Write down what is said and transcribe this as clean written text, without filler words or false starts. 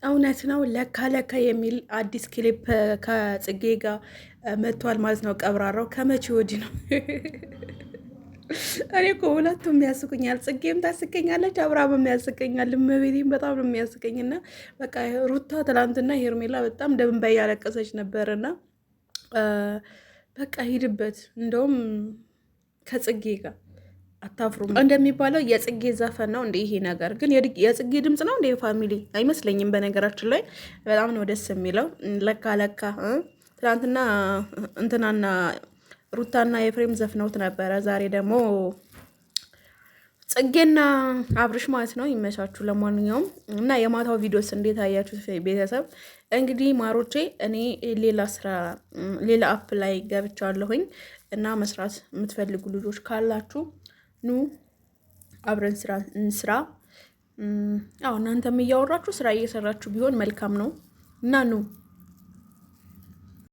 እውነት ነው። ለካ ለካ የሚል አዲስ ክሊፕ ከጽጌ ጋር መጥቷል ማለት ነው። ቀብራራው ከመቼ ወዲህ ነው? እኔ እኮ ሁለቱም ያስቁኛል። ጽጌም ታስቀኛለች፣ አብርሃምም ያስቀኛል። እመቤቴም በጣም ነው የሚያስቀኝ። እና በቃ ሩታ ትላንትና ሄርሜላ በጣም ደም እንባ እያለቀሰች ነበርና በቃ ሂድበት እንደውም ከጽጌ ጋር አታፍሩም እንደሚባለው የጽጌ ዘፈን ነው እንደ ይሄ ነገር ግን የጽጌ ድምፅ ነው እንደ family አይመስለኝም። በነገራችን ላይ በጣም ነው ደስ የሚለው። ለካ ለካ ትናንትና እንትናና ሩታና ኤፍሬም ዘፍነውት ነበረ። ዛሬ ደግሞ ጽጌና አብርሽ ማለት ነው። ይመቻችሁ። ለማንኛውም እና የማታው ቪዲዮስ እንዴት አያችሁት ቤተሰብ? እንግዲህ ማሮቼ እኔ ሌላ ስራ ሌላ app ላይ ገብቻለሁኝ እና መስራት የምትፈልጉ ልጆች ካላችሁ ኑ አብረን ስራ እንስራ። አዎ እናንተም እያወራችሁ ስራ እየሰራችሁ ቢሆን መልካም ነው እና ኑ።